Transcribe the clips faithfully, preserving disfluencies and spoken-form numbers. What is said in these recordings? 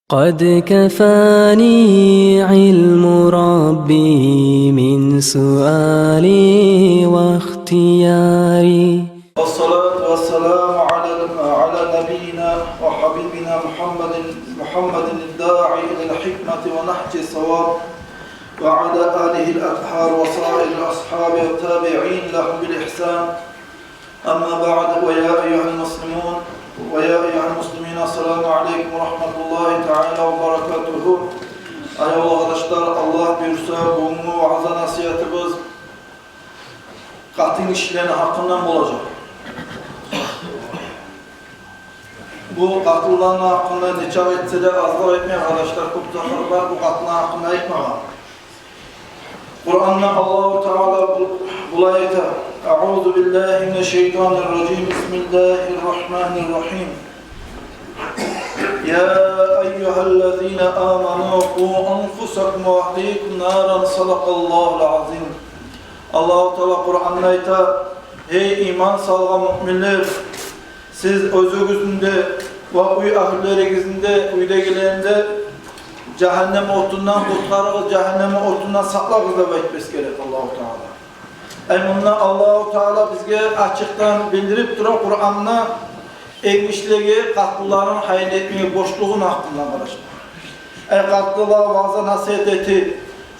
قد كفاني علم ربي من سؤالي واختياري. والصلاة والسلام على، على نبينا وحبيبنا محمد، محمد الداعي إلى الحكمة ونهج الصواب، وعلى آله الأطهار وسائر الأصحاب والتابعين لهم بالإحسان. أما بعد، ويا أيها المسلمون، ويا أيها المسلمين، السلام عليكم ورحمة الله تعالى وبركاته. Аявлу къардашлар, Аллагь буюрса, бугюнгю ваъза-насигьатыбыз къатын гишилени гьакъындан болажакъ. Бу къатынланы гьакъында нечакъы айтса да, азлыкъ этмей, къардашлар, кёп затны бар бу къатынланы гьакъында айтмагъа. Къуранда Аллагьу Таала бу-, булай айта: أعوذ بالله من الشيطان الرجيم. بسم الله الرحمن الرحيم. يا أيها الذين آمنوا قوا أنفسكم وأهليكم نارا. صدق الله العظيم. Аллагьу Таала Къуранда айта: «Гьей иман салгъан муъминлер, сиз оьзюгюзню де ва уьй агьлюлеригизни де, уьйдегилерини де жагьаннем отундан къутгъарыгъыз, жагьаннем отундан сакълагъыз», — деп айтып эсгере Аллагьу Таала. Ай, мунда Аллагьу Таала бизге ачыкъдан билдирип тура Къуранда эргишилеге къатынларын гьаян этмеге борчлугъун гьакъында, къардашлар. Ай, къатынлагъа ваъза-насигьат этип,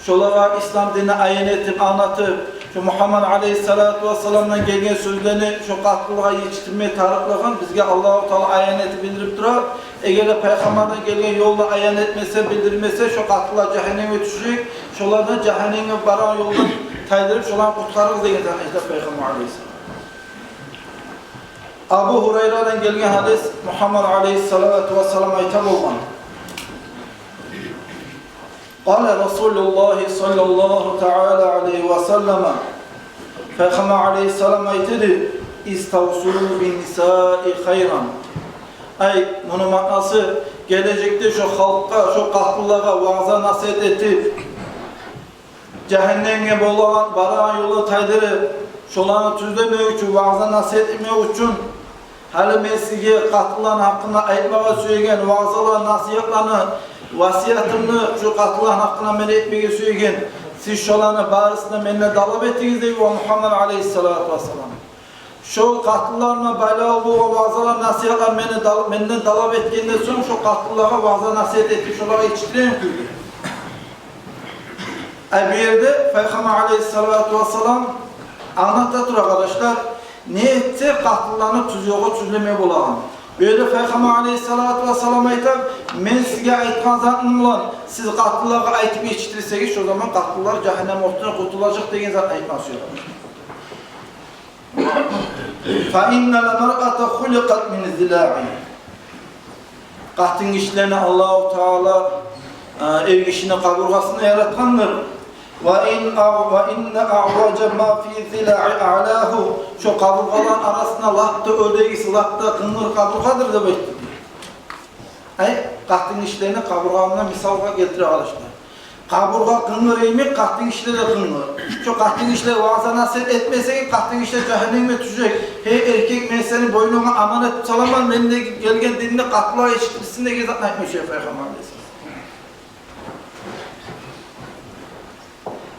шолагъа ислам динни аян этип, англатып, шо Мугьаммад алейгьиссалату вассаламдан гелген сёзлени шо къатынлагъа етишдирме тарыкълыгъын бизге Аллагьу Таала аян этип билдирип тура. Эгер де пайхаммардан гелген ёлну аян этмесе, билдирмесе, шо къатынлар жагьаннемге тюшежек, шоланы жагьаннемге барагъан ёлдан тайдырып, шоланы къутгъарыгъыз деген зат айта пайхаммар алейгьиссалам. Абу Гьурайрадан гелген гьадис, Мугьаммад алейгьиссалату вассалам айта болгъан: قال رسول الله صلى الله تعالى عليه وسلم, пайхаммар алейгьиссалам айта эди: استوصوا بالنساء خيرا. Ай, муну маънасы, гележекде шо халкъгъа, шо къатынлагъа ваъза-насигьат этип, жагьаннемге болагъан, барагъан ёлдан тайдырып, шоланы тюзлемек учун, ваъза-насигьат этмек учун, гьали мен сизге къатынланы гьакъында айтмагъа сюеген ваъзалар, насигьатланы, васиятымны, шо къатынланы гьакъында мен этмеге сюеген, сиз шоланы барысын да менден талап этигиз, дей Мугьаммад алейгьиссалату вассалам. Шо къатынлар булан байлавлу болгъан ваъзалар, насигьатлар мени тал-, менден талап этгенден сонг, шо къатынлагъа ваъза-насигьат этип, шолагъа етишдиреген кюйде. Ай, бу ерде пайхаммар алейгьиссалату вассалам англата тура, къардашлар, не этсе къатынланы тюз ёлгъа тюзлеме болагъан. Бу ерде пайхаммар алейгьиссалату вассалам айта: «Мен сизге айтгъан затны булан сиз къатынлагъа айтып етишдирсегиз, шо заман къатынлар жагьаннем отундан къутулажакъ», — деген зат айтма сюе. فإن المرأة خلقت من ضلع. Къатын гишилени Аллагьу Таала, э, эргишини къабургъасындан яратгъандыр. وإن أع-، وإن أعوج ما في الضلع أعلاه. Шо къабургъаланы арасында лап да оьрдегиси, лап да къынгыр къабургъадыр деп айтды. Ай, къатын гишилени къабургъасын мисалгъа гелтире, къардашлар. Къабургъа къынгыр йимик, къатын гишилер де къынгыр. Шо къатын гишилеге ваъза-насигьат этмесенг, къатын гишилер жагьаннемге тюшежек. «Гьей эркек, мен сени бойнунга аманат этип саламан, менден гелген динни къатынлагъа етишдирсин», — деген затны айтмакъ сюе пайхаммар алейгьиссалам.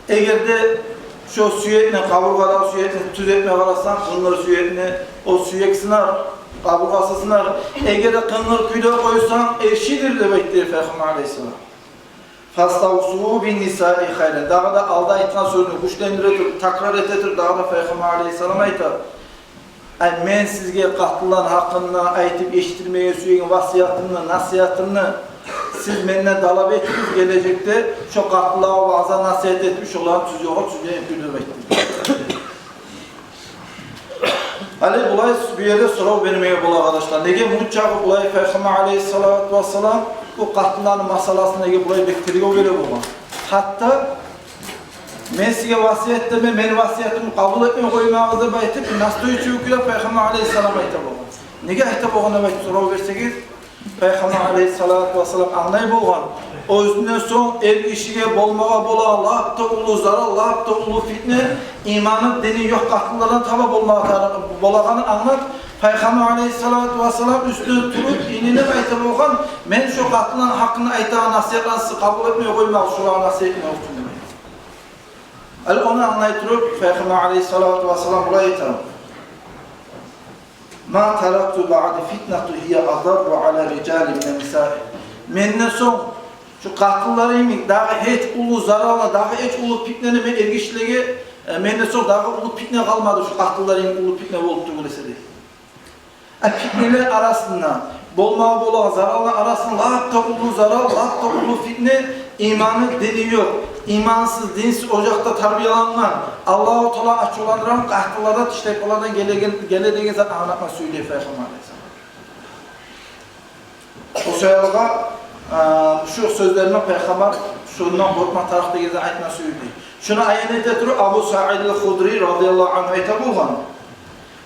Эгер де шо сюекни, къабургъадагъы сюекни тюз этме къарасанг, къынгыр сюекни, о сюек сынар, къабургъасы сынар. Эгер де къынгыр кюйде къойсанг, эршидир деп айтды пайхаммар алейгьиссалам. فاستوصوا بالنساء خيرا. Дагъы да алда айтгъан сёзню гючлендире туруп, такрар эте туруп, дагъы да пайхаммар алейгьиссалам айта: «Ай, мен сизге къатынланы гьакъында айтып етишдирмеге сюеген васиятымны, насигьатымны сиз менден талап этигиз, гележекде шо къатынлагъа ваъза-насигьат этип, шоланы тюз ёлгъа тюзлейик», — деп айтды. Гьали булай бу ерде сорав бермеге бола, къардашлар. Неге мунча булай пайхаммар алейгьиссалату вассалам бу къатынланы масъаласын неге булай бек тергев бере болгъан? Гьатта «Мен сизге васият этемен, мени васиятымны къабул этмей къоймагъыз», — деп айтып, настойчивый кюйде пайхаммар алейгьиссалам айта болгъан. Неге айта болгъан деп айтып сорав берсегиз, пайхаммар алейгьиссалату вассалам англай болгъан: оьзюнден сонг эргишиге болмагъа болагъан лап да уллу зарал, лап да уллу фитне иманы, дини ёкъ къатынлардан таба болмагъа тар-, болагъанын англап, Пайхаммар алайгьиссалату вассалам уьстюне туруп, инилип айта болгъан: «Мен шо къатынланы гьакъында айтагъан насигьатланы сиз къабул этмей къоймагъыз, шоланы насигьат этмей къоймагъыз». Гьали ону англай туруп, Пайхаммар алайгьиссалату вассалам булай айта: «Ма таракту баъди фитнатун гьия азарру ала рижали мина нисаи». Менден сонг шо къатынлар йимик дагъы гьеч уллу заралны, дагъы гьеч уллу питнени мен эргишилеге, э, менден сонг дагъы уллу питне къалмады, шо къатынлар йимик уллу питне болуп тюгюл эсе, дей. Э, питнелер арасында болмагъа болагъан зараллар арасында лап да уллу зарал, лап да уллу питне — иманы, дини ёкъ. Имансыз, динсиз ожакъда тарбиялангъан, Аллагьу Таала ачувландырагъан къатынлардан, тиштайпалардан гелеген, геле деген затны англатма сюе, дей Пайхаммар алайгьиссалам. О саялгъа, э, шу сёзлерин Пайхаммар шондан къоркъма тарыкъ деген затны айтма сюе, дей. Шуну аян эте туруп, Абу Саид аль-Худри радияллагьу ангьу айта болгъан: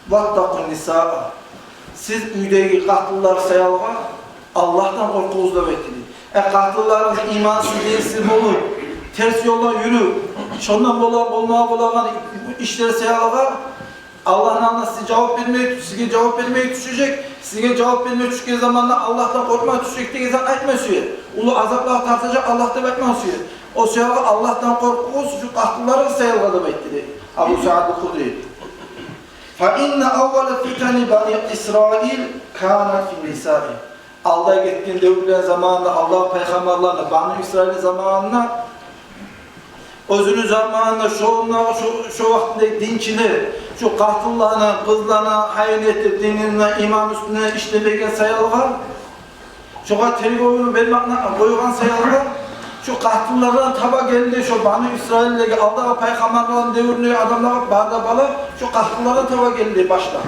«Ваттакъун нисаа». Сиз уьйдеги къатынлар саялгъа Аллагьдан къоркъугъуз деп айтды. Э, къатынларыгъыз имансыз, динсиз болуп, терс ёлдан юрюп, шондан бола, болмагъа болагъан ишлер саялгъа Аллагьны алдында сизге жавап бермеге, сизге жавап бермеге тюшежек. Сизге жавап бермеге тюшген заманда Аллагьдан къоркъма тюшежек деген затны айтма сюе. Уллу азаплагъа тартажакъ Аллагь деп айтма сюе. О саялгъа Аллагьдан къоркъугъуз шу къатынларыгъыз саялгъа деп айтды, дей Абу Саид аль-Худри. «Фа инна аввала фитани бани Исраил канат фи нисаи». Алда гетген девюрлени заманында, алда пайхаммарланы, Бану Исраилни заманында, оьзюню заманында шонда, шо, шо вакътидеги динчилер шо къатынланы, къызланы гьайын этип, динине, иман уьстюне ишлемеген саялгъа, шогъар тергевню бермекни къойгъан саялгъа, шо къатынлардан таба гелди, шо Бану Исраиллеге, алдагъы пайхаммарланы девюрюндеги адамлагъа бары да бала шо къатынлардан таба гелди башда.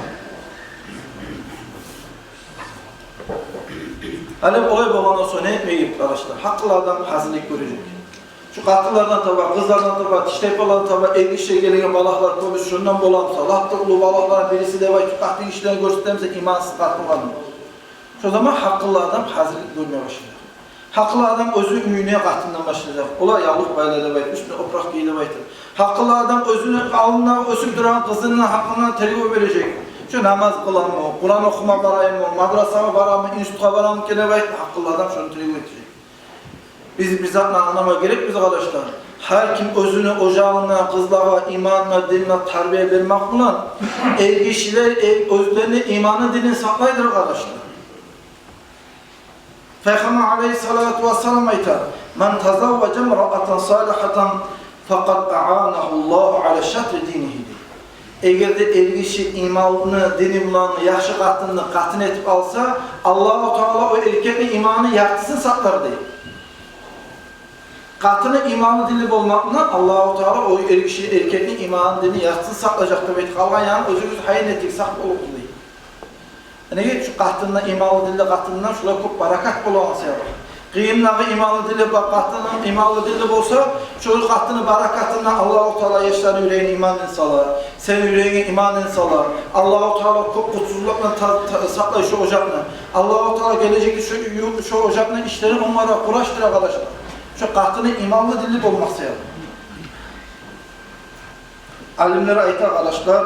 Гьали олай болгъан болса, не этмеге герек, къардашлар? Гьакъыллы адам гьазирлик гёрежек. Шо къатынлардан таба, къызлардан таба, тиштайпалардан таба эргишилеге гелеген балагьлар кёбюсю шондан бола буса, лап да уллу балагьланы бириси деп айтып, къатынгишилени гёрсете буса имансыз къатынланы, шо заман гьакъыллы адам гьазирлик гёрме башлажакъ. Гьакъыллы адам оьзю уьюне къатындан башлажакъ. Олар явлукъ байлар деп айтып, уьстюне опуракъ гий деп айтып. Гьакъыллы адам оьзюню алдында оьсюп турагъан къызыны гьакъындан тергев бережек. Шо намаз къыламы, Къуран охума барамы, мадрасагъа барамы, институтгъа барамы экен деп айтып, гьакъыллы адам шону тергев этежек. Биз бир затны англама герекбиз, къардашлар. Гьар ким оьзюню ожагъына, къызлагъа иманына, динине тарбия бермек булан эргишилер, э, оьзлерини иманын, динин сакълайдыр, къардашлар. Пайхаммар алайгьиссалату вассалам айта: «Ман тазавважа имраатан салигьатан факъад аанагьу Аллагьу ала шатри динигьи», — дей. Эгер де эргиши иманлы, дини булан яхшы къатынны къатын этип алса, Аллагьу Таала о эркекни иманын яртысын сакълар, дей. Къатыны иманлы, динли болмакъ булан Аллагьу Таала о эргиши, эркекни иманын, динин яртысын сакълажакъ деп айтып, къалгъан ягъын оьзюгюз гьайын этип, сакъ болугъуз, дей. Неге? Шу къатындан, иманлы, динли къатындан шулай кёп баракат болагъан саялы. Къырыйындагъы иманлы, динли ба-, къатыны иманлы, динли болса, шо къатыны баракатындан Аллагьу Таала яшланы юрегине иман, дин сала, сени юрегине иман, дин сала. Аллагьу Таала кёп къутсузлукъдан та-, та-, сакълай шо ожакъны. Аллагьу Таала гележекде шо ю-, шо ожакъны ишлерин онгара, къураштыра, къардашлар. Шо къатыны иманлы, динли болмакъ саялы. Алимлер айта, къардашлар,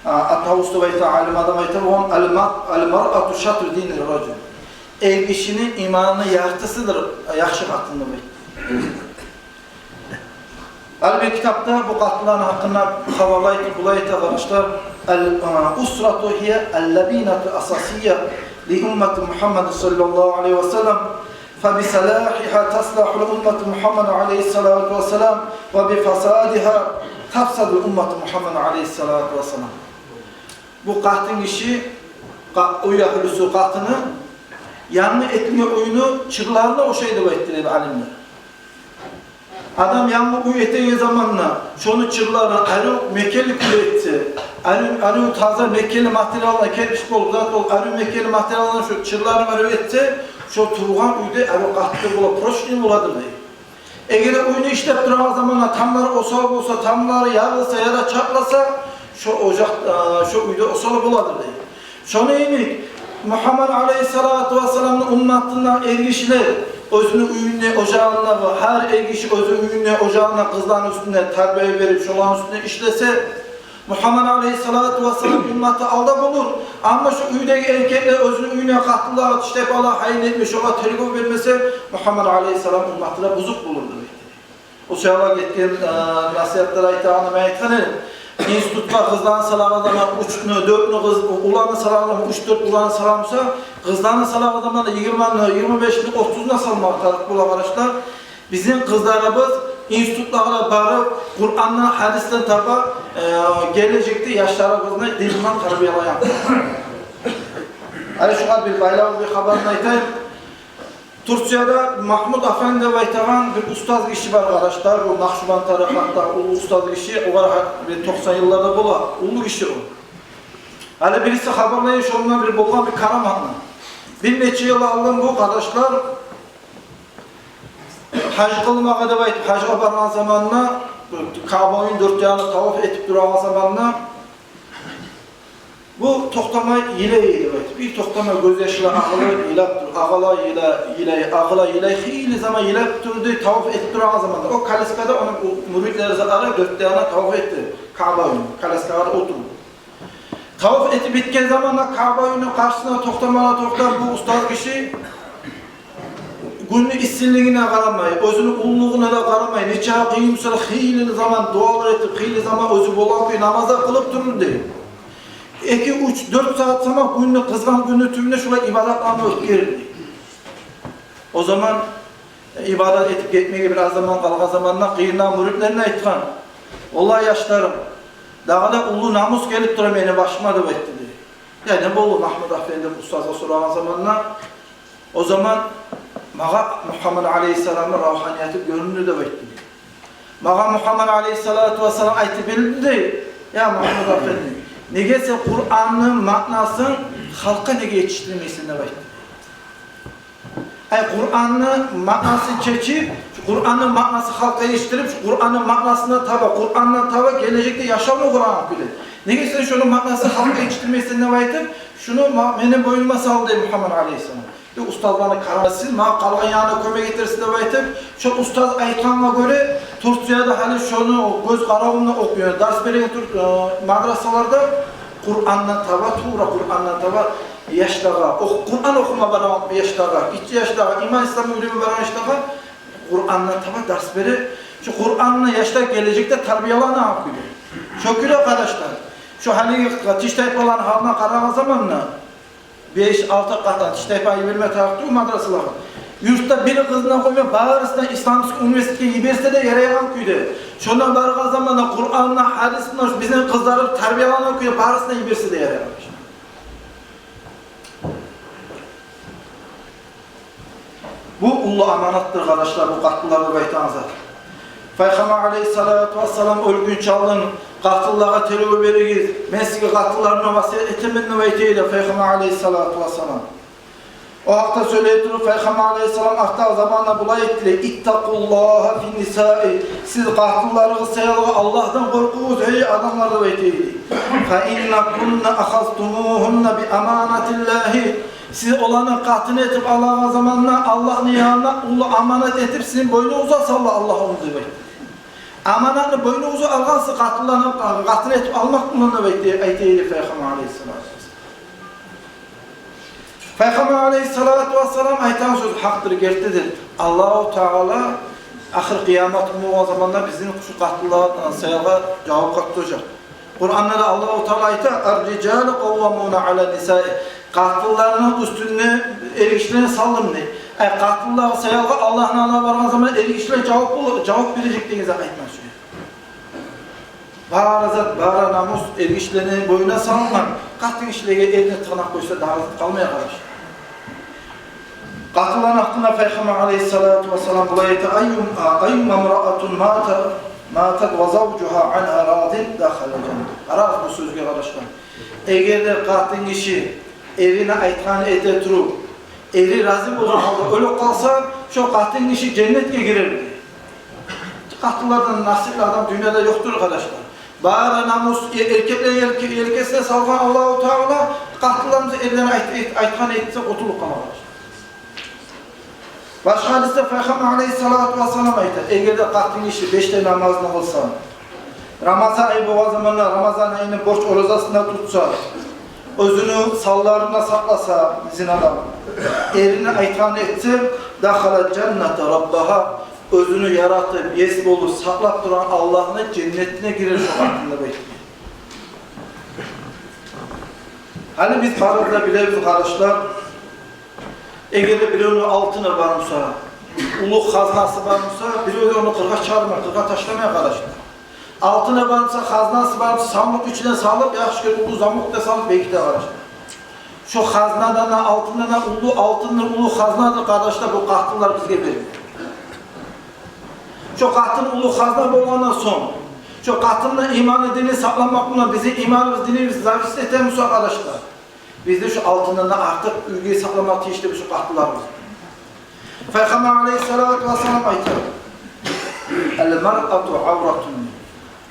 а, Ат-Тавус деп айта, алим адам айта болгъан: «Ал-мар-, ал-маръату шатру дини ражул». Эргишини иманны яртысыдыр яхшы къатын деп айта. Гьали бир китапда бу къатынланы гьакъында хабарлай, булай айта, къардашлар: «Ал, а, усрату гьия ал-лабинату асасия ли уммати Мухаммад саллаллагьу алайгьи ва саллам». «Фа би салахигьа таслахул уммату Мухаммад алайгьиссалату вассалам, ва би фасадигьа тафсадул уммату Мухаммад алайгьиссалату вассалам». Бу къатынгиши, къа-, уьй агьлюсю, къатыны янгы этилген уьйню чырларына ошай деп айтды, дей алимлер. Адам янгы уьй этеген заманда шону чырларын арив мекенли кюйде этсе, арив, арив таза мекенли материалдан, керпич болуп, зат болуп, арив мекенли материалдан шо чырларын арив этсе, шо тургъан уьй де арив къатты бола, прочный боладыр, дей. Эгер де уьйню ишлеп турагъан заманда тамлары осал болса, тамлары ярылса яда чакъласа, шо ожакъ, э, шо уьй де осал боладыр, дей. Шону йимик, Мухаммад алайгьиссалату вассаламны умматындан эргишилер оьзюню уьюнде, ожагъында, гьар эргиши оьзюню уьюнде, ожагъында къызланы уьстюнде тарбия берип, шоланы уьстюнде ишлесе, Мугьаммад алейгьиссалату вассалам умматы алда болур. Амма шу уьйдеги эркеклер оьзюню уьюне къатынлагъа тиштайпалар гьайын этмей, шогъар тергев бермесе, Мугьаммад алейгьиссалам умматы да бузукъ болур деп айта. О шаялар гетген, э, насигьатлар айтагъанны мен айтгъан эдим. Институтгъа къызланы салагъан заман уьчню, дёртню къыз, уланны салагъан заман, уьч-дёрт уланны салагъан буса, къызланы салагъан заман йигирманы, йигирма бешни, отузну салмагъа тарыкъ бола, къардашлар. Бизин къызларыбыз институтлагъа барып, Къурандан, гьадисден таба, э, гележекде яшларыбызны динден тарбиялайгъан. Гьали шугъар бир байлавлу бир хабарны айтайым. Турцияда Магьмуд Афенди деп айтагъан бир устаз гиши бар, къардашлар. Бу Накъшубанд тарикъатда уллу устаз гиши, огъар гьа-, бир токъсан йылларда бола, уллу гиши о. Гьали бириси хабарлай шондан бир болгъан бир караматны. Бир нече йыл алдын бу, къардашлар, гьаж къылмагъа деп айтып, гьажгъа баргъан заманда, Каъбаны дёрт янын таваф этип турагъан заманда, бу токътамай йылай деп айтып, бир токътамай гёзьяшлар агъылай, йылап тур, агъылай, йылай, йылай, агъылай, йылай, хыйлы заман йылап турду, таваф этип турагъан заманда. О коляскада, ону мюридлери затлары дёрт янын таваф этди, Каъбаны коляскада олтуруп. Таваф этип битген заманда Каъба уьюню къаршысына токътама да токътап, бу устаз гиши гюнню иссилигине къарамай, оьзюню уллулугъуна да къарамай, нече къыйын буса да, хыйлы заман дуалар этип, хыйлы заман оьзю болгъан кюй намаз да къылып турур дей. Эки, уьч, дёрт сагьат сама гюнню, къызгъан гюнню тюбюнде шулай ибадатланы оьтгерир дей. О заман ибадат этип гетмеге бир аз заман къалгъан заманда къырыйындагъы мюридлерине айтгъан: «Валлагь, яшларым, дагъы да уллу намус гелип тура мени башыма», — деп айтды дей. «Я не болду, Магьмуд Афенди?» — деп устазгъа сорагъан заманда, о заман: «Магъа Мугьаммад алейгьиссаламны равгьанияты гёрюндю, — деп айтды дей. — Магъа Мугьаммад алейгьиссалату вассалам айтып билди дей: „Я Магьмуд Афенди, неге сен Къуранны маънасын халкъгъа неге етишдирмейсен?“ — деп айтды. Ай, Къуранны маънасын чечип, шу Къуранны маънасын халкъгъа етишдирип, шу Къуранны маънасына таба, Къурандан таба гележекде яшавну къурагъан кюйде. Неге сен шуну маънасын халкъгъа етишдирмейсен?» — деп айтып, шуну ма-, мени бойнума салды дей Мугьаммад алейгьиссалам. Бу устазланы караматы, сиз магъа къалгъан ягъына кёмек этерсиз деп айтып, шо устаз айтгъангъа гёре, Турцияда гьали шону гёз къаравунда охуйгъан, дарс береген тур-, э, мадрасаларда Къурандан таба, тувра Къурандан таба яшлагъа, ох-, Къуран охума барагъан яшлагъа, гиччи яшлагъа, иман, ислам уьйренме барагъан яшлагъа Къурандан таба дарс бере. Шо Къуранны яшлар гележекде тарбияланагъан кюйде. Шо кюйде, къардашлар, шо гьалиги тиштайпаланы гьалына къарагъан заманда, беш-алты къатдан тиштайпа йиберме тарыкъ тюгюл мадрасалагъа. Юртда бир къызны къоймай, барысын да исламский университетге йиберсе де ярайгъан кюйде. Шонда баргъан заманда Къуранны, гьадисни бизин къызлары тарбиялангъан кюйде барысын да йиберсе де ярайгъан. Бу уллу аманатдыр, къардашлар, бу къатынлар деп айтагъан зат. Пайхаммар алейгьиссалату вассалам оьлгюнче алдын: «Къатынлагъа тергев беригиз, мен сизге къатынларымдан васият этемен», — деп айта эди Пайхаммар алейгьиссалату вассалам. О гьакъда сёйлей туруп, Пайхаммар алейгьиссалам артдагъы заманда булай айтды: «Иттакъуллагьа фин-нисаи». «Сиз къатынларыгъыз саялы Аллагьдан къоркъугъуз, гьей адамлар», — деп айта эди. «Фа иннакунна ахазтумугьунна би аманатиллагьи». Сиз оланы къатын этип алагъан заманда Аллагьны янына уллу аманат этип сизин бойнугъузгъа салды Аллагь ону, деп айтды. Аманатны бойнугъузгъа алгъансыз къатынланы, къатын этип алмакъ булан, деп айта, айта эди Пайхаммар алейгьиссалам. Пайхаммар алейгьиссалату вассалам айтагъан сёз гьакъдыр, гертидир. Аллагьу Таала ахыр къыямат гюн болгъан заманда бизин шу къатынлагъа саялы жавапгъа тутажакъ. Къуранда да Аллагьу Таала айта: «Ар-рижалу къаввамуна алан-нисаи». Къатынланы уьстюнде эргишилени салдым дей. Ай, къатынлагъа саялы Аллагьны алдына баргъан заман эргишилер жавап бол-, жавап бережек деген зат айтмакъ учун. Бары зат, бары намус эргишилени бойнуна салынгъан. Къатынгишилеге эрини тырнакъ къойса, дагъы зат къалмай, къардашлар. Къатынланы гьакъында Пайхаммар алейгьиссалату вассалам булай айта: «Айюм-, а, айюма мраатун матат, матат ва завжугьа ангьа радин дахалал жанна». Къарагъыз бу сёзге, къардашлар. Эгер де къатынгиши эрини айтгъанын эте туруп, эри рази болгъан гьалда оьлюп къалса, шо къатынгиши женнетге гирер дей. Къатынлардан насипли адам дюньяда ёкъдур, къардашлар. Бары намус э-, эркеклени елке-, елкесине салгъан Аллагьу Таала, къатынларыбыз эрлени айт-, айт-, айтгъанын этсе, къутулуп къала, къардашлар. Башгъа гьадисде Пайхаммар алейгьиссалату вассалам айта: «Эгер де къатынгиши беш де намазны къылса, Рамазан ай болгъан заманда Рамазан айны борч оразасын да тутса, оьзюню санларын да сакъласа, зинадан, эрине айтгъанын этсе, «Дахалал жанната раббагьа», оьзюню яратып, ес болуп, сакълап тургъан Аллагьны женнетине гирер шо къатын деп айтды. Гьали биз барыбыз да билебиз, къардашлар, эгер де биревню алтыны бар буса, уллу хазнасы бар буса, бирев де ону къыргъа чыгъармай, къыргъа ташламай, къардашлар. Алтыны бар буса, хазнасы бар буса, сандыкъ ичине салып, яхшы гёрюп, уллу замокгъа салып беките, къардашлар. Шо хазнадан да, алтындан да уллу, алтындан уллу хазнадыр, къардашлар, бу къатынлар бизге берген. Шо къатын уллу хазна болгъандан сонг, шо къатынны иманы, дини сакъламакъ булан бизин иманыбыз, динибиз зависит этеми буса, къардашлар, биз де шо алтындан да артыкъ уьйде сакъламагъа тийишли шо къатынларыбызны. Пайхаммар алейгьиссалату вассалам айта: «Ал-маръату авратун».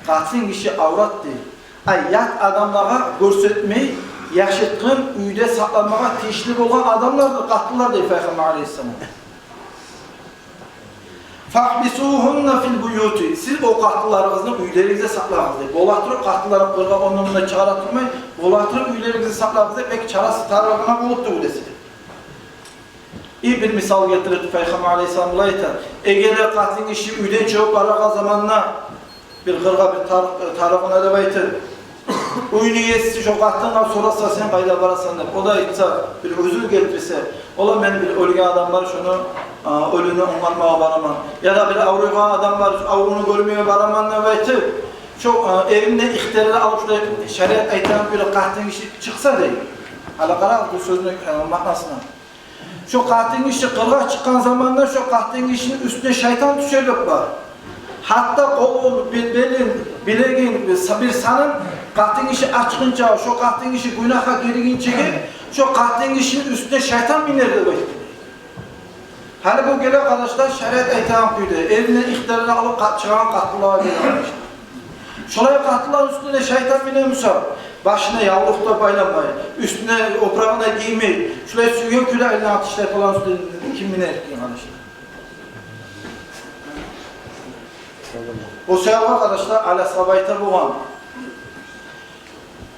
Къатын гиши аврат дей. Ай, ят адамлагъа гёрсетмей, яшыртгъын уьйде сакъламагъа тийишли болгъан адамлардыр къатынлар дей Пайхаммар алейгьиссалам. «Фагьбисугьунна фил буюти». Сиз о къатынларыгъызны уьйлеригизде сакълагъыз дей. Бола туруп къатынларын къыргъа, ондан-мундан чыгъара турмай, бола туруп уьйлеригизде сакълагъыз дей. Бек чарасыз тарыгъына болуп да билесиз. И бир мисал гелтирип Пайхаммар алейгьиссалам булай айта: эгер де къатын гиши уьйден чыгъып барагъан заманда бир къыргъа, бир тар-, тарыгъына деп айтып, уьйню еси шо къатынгъа сораса: «Сен къайда барасан?» деп. О да айтса, бир оьзюню гелтирсе: «Ола, мен бир оьлген адам бар, шону, а, оьлюню онгармагъа бараман. Яда бир авруйгъан адам бар, авруну гёрмеге бараман», деп айтып, шо, а, эринден ихтияр алып, шолай шариат айтагъан кюйде къатын гиши чыкъса дей. Гьали къарагъыз бу сёзню, а, маънасына. Шо къатын гиши къыргъа чыкъгъан заманда шо къатын гишини уьстюне шайтан тюшерлик бар. Гьатта къолун, бел-, белин, билегин, бир са-, бир санын къатын гиши ачгъынча, шо къатын гиши гюнагьгъа гиргинчеге, шо къатын гишини уьстюне шайтан минер деп айтды. Гьали бу геле, къардашлар, шариат айтагъан кюйде, эринден ихтияр алып къа-, чыгъагъан къатынлагъа геле, къардашлар. Шолай къатынланы уьстюне шайтан мине буса, башына явлукъ да байланмай, уьстюне опурагъын да гиймей, шолай сюйген кюйде айланагъан тишлей палан уьстюне ким минер экен, къардашлар? О саялы, къардашлар, Али асгьаба айта болгъан: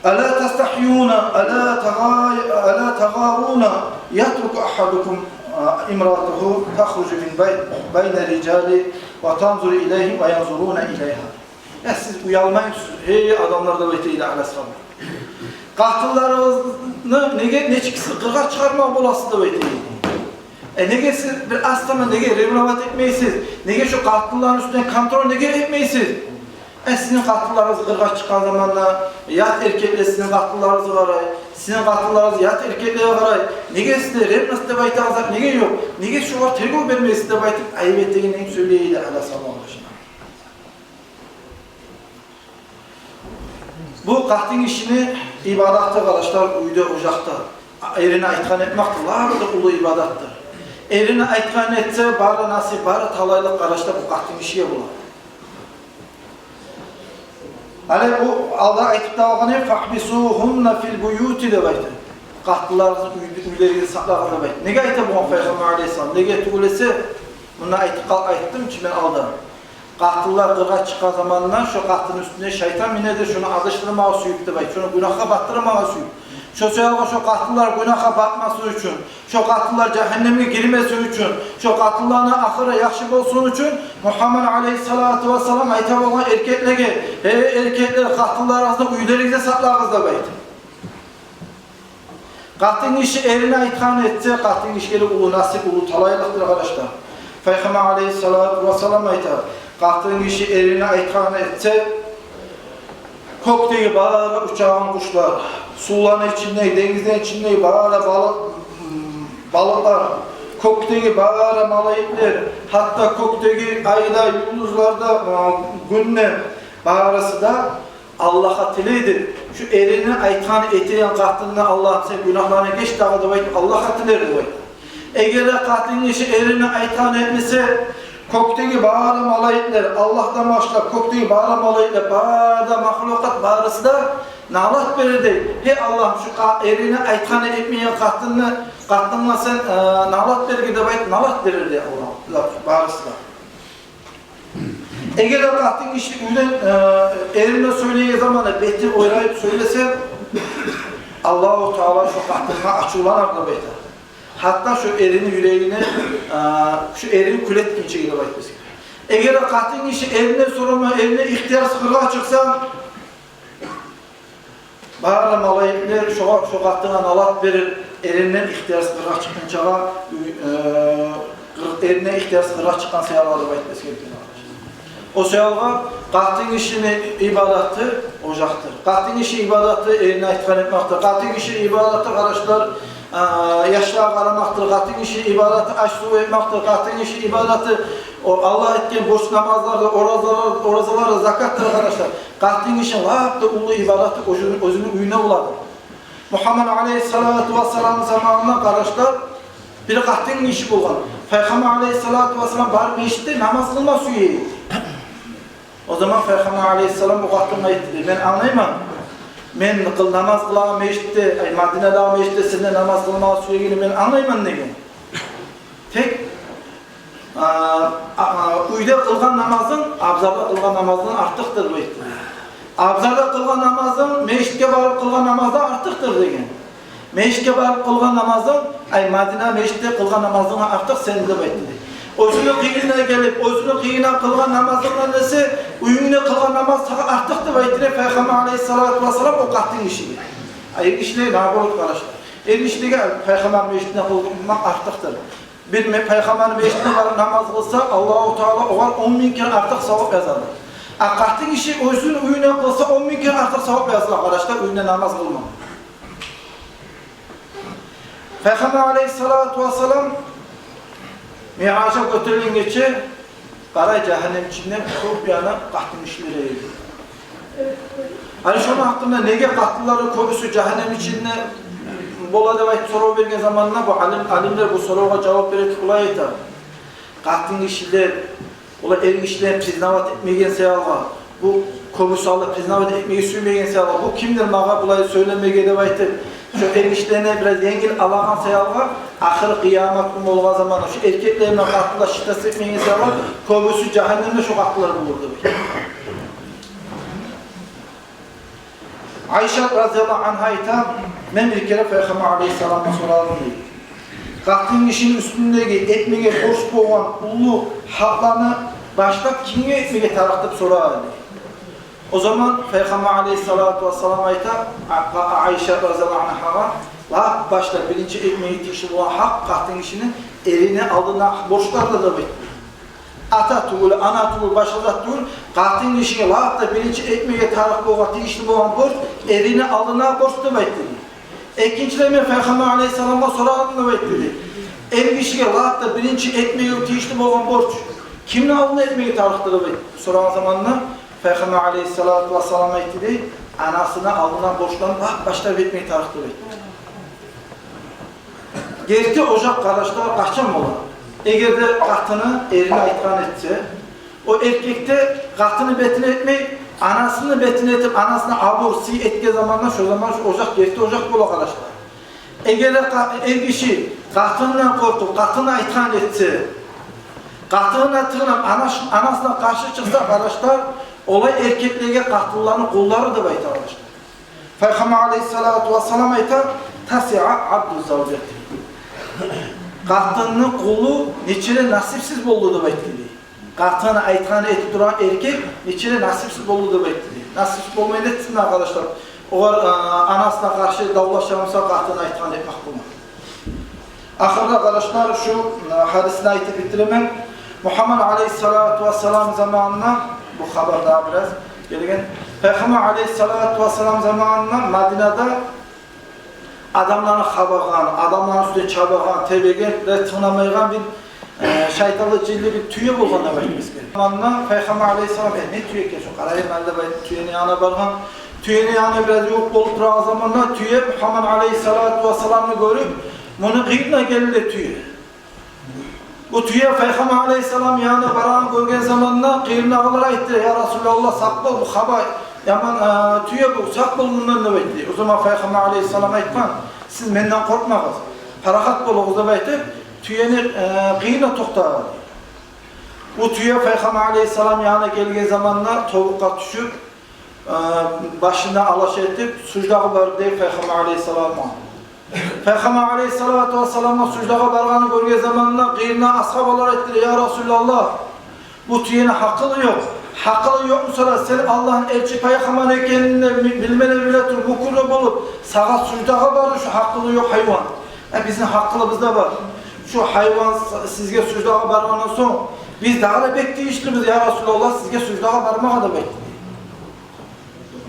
«Ала тастагьюна, ала тагъа-, ала тагъаруна, ятрукъу агьадукум, а, имраатагьу тахружу мин бай-, байни р-рижали ва танзуру илайгьим ва янзуруна илайгьа». Я сиз уялмаймысыз, гьей адамлар, деп айта эди Али асгьаба. Къатынларыгъызны неге нечик сиз къыргъа чыгъармагъа боласыз, деп айта эди. Э, неге сиз бир аз сама неге ревновать этмейсиз? Неге шо къатынланы уьстюне контроль неге этмейсиз? Э, сизин къатынларыгъыз къыргъа чыкъгъан заманда ят эркеклер сизин къатынларыгъызгъа къарай, сизин къатынларыгъыз ят эркеклеге къарай. Неге сизде ревность деп айтагъан зат неге ёкъ? Неге шогъар тергев бермейсиз деп айтып, айып этегенин сёйлей эди Али асгьаба башына. Бу къатын гишини ибадаты, къардашлар, уьйде, ожакъда. Эрине айтгъанын этмек де лап да уллу ибадатдыр. Эрине айтгъанын этсе, бары насип, бары талайлыкъ, къардашлар, бу къатын гишиге бола. Гьали бу алда айтып да алгъан эдик, «Фагьбисугьунна фил буюти» деп айтды. Къатынларыгъызны уьй-, уьйлеригизде сакълагъыз деп айтды. Неге айта болгъан Пайхаммар алейгьиссалам? Неге тюгюл эсе, мунда айтып къал-, айтдым чы мен алда. Къатынлар къыргъа чыкъгъан заманда шо къатынны уьстюне шайтан минедир, шону адашдырмагъа сююп деп айтды. Шону гюнагьгъа батдырмагъа сююп. Шо саялы шо къатынлар гюнагьгъа батмасын учун, шо къатынлар жагьаннемге гирмесин учун, шо къатынланы ахыры яхшы болсун учун Мугьаммад алейгьиссалату вассалам айта болгъан эркеклеге: «Гьей эркеклер, къатынларыгъызны уьйлеригизде сакълагъыз», — деп айтды. Къатын гиши эрине айтгъанын этсе, къатын гишиге де уллу насип, уллу талайлыкъдыр, къардашлар. Пайхаммар алейгьиссалату вассалам айта: къатын гиши эрине айтгъанын этсе, кёкдеги бары учагъан къушлар, сувланы ичинде, денгизни ичинде бары балыкъ, балыкълар, кёкдеги бары малайиклер, гьатта кёкдеги ай да, юлдузлар да, гюн де, барысы да Аллагьгъа тилейди. Шу эрине айтгъанын этеген къатынны, Аллагьым, сен гюнагьларын геч дагъы деп айтып, Аллагьгъа тилер деп айта. Эгер де къатын гиши эрине айтгъанын этмесе, кёкдеги бары малайиклер, Аллагьдан башлап кёкдеги бары малайиклер, бары да махлукъат барысы да налат берер дей. Гьей Аллагьым, шу къа-, эрине айтгъанын этмеген къатынны, къатынынга сен, э, налат берги деп айтып, налат берер дей Аллагь, барысы да. Эгер де къатын гиши уьйден, э, эрине сёйлейген заманда бетин ойлайып сёйлесе, Аллагьу Таала шо къатынгъа ачувланар деп айта. Гьатта шо эрини юрегине, э, шо эрини кюл этгинчеге деп айтмас герек. Эгер де къатын гиши эринден сорамай, эринден ихтиярсыз къыргъа чыкъса, бары малайиклер шогъар, шо къатынгъа налат берир, эринден ихтиярсыз къыргъа чыкъгъынчагъа, э, къыр-, эринден ихтиярсыз къыргъа чыкъгъан саялы деп айтмас герек. О саялы къатын гишини ибадаты ожакъдыр. Къатын гиши ибадаты эрине айтгъан этмекдир. Къатын гиши ибадаты, къардашлар, э, яшлагъа къарамакъдыр. Къатын гиши ибадаты аш-сув этмекдир. Къатын гиши ибадаты о Аллагь этген борч намазларды, оразалар-, оразаларды, закатдыр, къардашлар. Къатын гишини лап да уллу ибадаты оьзюню, оьзюню уьюнде болады. Мугьаммад алейгьиссалату вассалам заманында, къардашлар, бир къатын гиши болгъан. Пайхаммар алейгьиссалату вассалам барып межитде намаз къылма сюе эди. О заман Пайхаммар алейгьиссалам бу къатынгъа айтды дей: «Мен англайман. Мен къыл-, намаз къылагъан межитде, ай, Мадинадагъы межитде сен де намаз къылмагъа сюегенни мен англайман», — деген. Тек, а, а, а, уьйде къылгъан намазынг абзарда къылгъан намазындан артыкъдыр деп айтды. Абзарда къылгъан намазынг межитге барып къылгъан намаздан артыкъдыр деген. Межитге барып къылгъан намазынг, ай, Мадина межитде къылгъан намазынг артыкъ сени деп айтды дей. Оьзюню къырыйына гелип, оьзюню къырыйына къылгъан намазынгдан эсе уьюнгде къылгъан намаз сагъа артыкъ деп айтды дей Пайхаммар алейгьиссалату вассалам о къатын гишиге. Ай, эр гишилеге наоборот, къардашлар. Эр гишилеге Пайхаммар межитинде къылмакъ артыкъдыр. Бир ме-, Пайхаммарны межитине барып намаз къылса, Аллагьу Таала огъар он минг керен артыкъ савап язады. А къатын гиши оьзюню уьюнде къылса, он минг керен артыкъ савап языла, къардашлар, уьюнде намаз къылмагъан. Пайхаммар алейгьиссалату вассалам Миъражгъа гётерилген гече къарай, жагьаннем ичинде кёп яна къатын гишилер эди. Гьали шону гьакъында, неге къатынланы кёбюсю жагьаннем ичинде бола деп айтып сорав берген заманда, бу алим, алимлер бу соравгъа жавап бере туруп булай айта: къатын гишилер, олар эр гишилени признавать этмеген саялы, бу кёбюсю алай признавать этмеге сюймеген саялы, бу кимдир магъа булай сёйлемеге деп айтып, шо эр гишилени бираз енгил алагъан саялы, ахыр къыямат гюн болгъан заманда шо эркеклер булан къатынлар шитас этмеген саялы, кёбюсю жагьаннемде шо къатынлар болур деп айта. Айшат разияллагьу аньгьа айта: «Мен бир керен Пайхаммар алейгьиссаламгъа сорадым, — дей, — къатын гишини уьстюндеги этмеге борч болгъан уллу гьакъланы башлап кимге этмеге тарыкъ деп сорадым», — дей. О заман Пайхаммар алейгьиссалату вассалам айта, а, а, Айшат разияллагьу аньгьагъа: «Лап башлап биринчи этмеге тийишли болгъан гьакъ къатын гишини эрини алдына борчлардыр», — деп айтды. Ата тюгюл, ана тюгюл, башгъа зат тюгюл, къатын гишиге лап да биринчи этмеге тарыкъ болгъан, тийишли болгъан борч эрини алдына борч деп айтды. Экинчилей мен Пайхаммар алейгьиссаламгъа сорадым деп айтды. Эр гишиге лап да биринчи этмеге тийишли болгъан борч кимни алдына этмеге тарыкъдыр деп айтды. Сорагъан заманда Пайхаммар алейгьиссалату вассалам айтды дей: «Анасыны алдына борчларын лап башлап этмеге тарыкъдыр», — деп айтды. Герти ожакъ, къардашлар, къачан бола? Эгер де къатыны эрине айтгъан этсе, о эркек де къатыны бетине этмей, анасыны бетине этип, анасына абур, сый этген заманда, шо заман шо ожакъ герти ожакъ бола, къардашлар. Эгер де къа-, эр гиши къатынындан къоркъуп, къатыны айтгъан этсе, къатынына тыгъынып, анаш-, анасына къаршы чыкъса, къардашлар, олай эркеклеге къатынланы къуллары деп айта, къардашлар. Пайхаммар алейгьиссалату вассалам айта: «Тасиа абду завжати». Къатынны къулу нечеде насипсиз болду деп айтды дей. Къатыны айтгъанны этип тургъан эркек нечеде насипсиз болду деп айтды дей. Насипсиз болмай не этсин, къардашлар? Огъар, а, анасына къаршы давлашамыса, къатыны айтгъанны этмек болмай. Ахырда, къардашлар, шу, э, гьадисни айтып битиремен. Мугьаммад алейгьиссалату вассалам заманында, бу хабар дагъы бираз гелген, Пайхаммар алейгьиссалату вассалам заманында Мадинада адамланы къабагъан, адамланы уьстюне чабагъан, тебеген, бираз тынгламайгъан бир, э, шайтанлы, жинли бир тюе болгъан деп айтмас герек. Андан Пайхаммар алейгьиссалам: «Э, не тюе экен шу, къарайым гьали», — деп айтып, тюени янына баргъан. Тюени янына бираз ювукъ болуп турагъан заманда тюе Мугьаммад алейгьиссалату вассаламны гёрюп, муну къырыйына гелди тюе. Бу тюе Пайхаммар алейгьиссалам янына барагъанын гёрген заманда къырыйындагъылар айтды: «Я Расулаллагь, сакъ бол, бу хаба яман, э, тюе бу, сакъ бол мундан», — деп айтды. О заман Пайхаммар алейгьиссалам айтгъан: «Сиз менден къоркъмагъыз, парахат болугъуз», — деп айтып, тюени, э, къырыйына токътагъан. Бу тюе Пайхаммар алейгьиссалам янына гелген заманда тобукъгъа тюшюп, э, башын алаш этип, суждагъа барды дей Пайхаммар алейгьиссаламгъа. Пайхаммар алейгьиссалату вассаламгъа суждагъа баргъанын гёрген заманда къырыйына асгьабалар айтды: «Я Расулаллагь, бу тюени гьакъылы ёкъ. Гьакъылы ёкъ буса да, сен Аллагьны элчи пайхаммар экенин де би-, билме де биле туруп, мюкюр де болуп, сагъа суждагъа барды шу гьакъылы ёкъ гьайван. Э, бизин гьакъылыбыз да бар. Шу гьайван с-, сизге суждагъа баргъандан сонг, биз дагъы да бек тийишлибиз, я Расулаллагь, сизге суждагъа бармагъа», – деп айтды.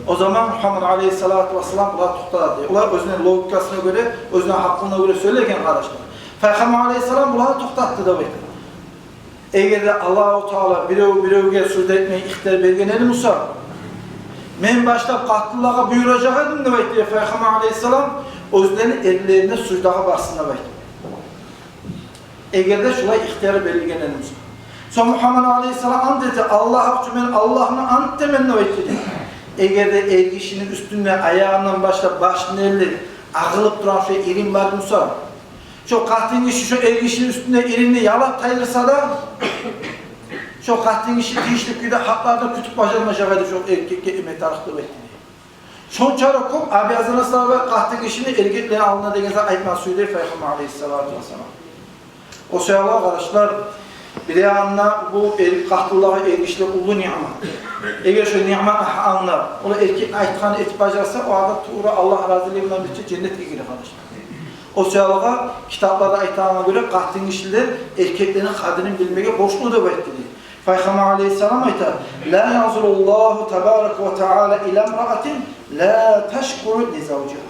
О заман Мугьаммад алейгьиссалату вассалам булар токътады. Олар оьзюню логикасына гёре, оьзюню гьакъылына гёре сёйлеген, къардашлар. Пайхаммар алейгьиссалам буланы токътатды деп айта. Эгер де Аллагьу Таала бирев-биревге сужда этмеге ихтияр берген эди буса, мен башлап къатынлагъа буюражакъ эдим деп айта Пайхаммар алейгьиссалам, оьзлени эрлерине суждагъа барсын деп айта. Эгер де шулай ихтияр берилген эди буса. Сонг Мугьаммад алейгьиссалам ант эте: «Аллагь учун мен Аллагьны ант этемен», – деп айтды. «Эгер де эргишини уьстюнде аягъындан башлап башына ерли агъылып турагъан шо ирин бар буса, шо къатынгиши шо эргишини уьстюнде иринни ялап тайдырса да, шо къатынгиши тийишли кюйде гьакъларын кютюп бажармажакъ эди шо эркекге эме тарыкъ», – деп айтды. Шончакъы кёп обязанностьлар бар къатынгишини эркеклени алдында деген зат айтма сюйдю Пайхаммар алейгьиссалату вассалам. О саялы, къардашлар, бир янындан бу эр-, къатынлагъа эргишилик уллу ниъмат. Эгер шо ниъматны англап, олар эркекни айтгъанын этип бажарса, о адам тувра Аллагь разилиги булан бирче женнетге гире, къардашлар. О саялы китапларда айтагъангъа гёре, къатынгишилер эркеклени къадирин билмеге борчлу деп айтды дей. Пайхаммар алейгьиссалам айта: «Ла янзуруллагьу табарака ва таала ила мраатин ла ташкуру ли завжигьа».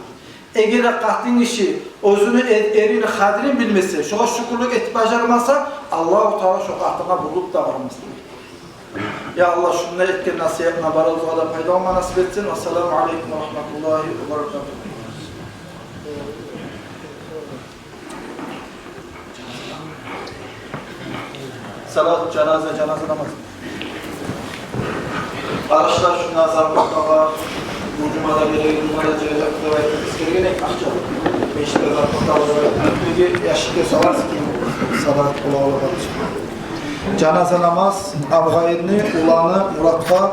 Эгер де къатынгиши оьзюню э-, эрини къадирин билмесе, шогъар шюкюрлюк этип бажармаса, Аллагьу Таала шо къатынгъа бурулуп да къарамас. Я Аллагь, шунда этген насигьатына барыбызгъа да пайдаланма насип этсин. Ассаламу алейкум ва рагьматуллагьи ва баракатугь. Салат, жаназа, жаназа намаз. Къардашлар, шунда зарплатагъа бу жумада береген, жумада жыйылып деп айтып эсгерген эдик акъча. Межитде зарплата алып, бирге яшикге саларсыз, ким салат бола алгъан. Жаназа намаз Абгъайырны уланы Муратгъа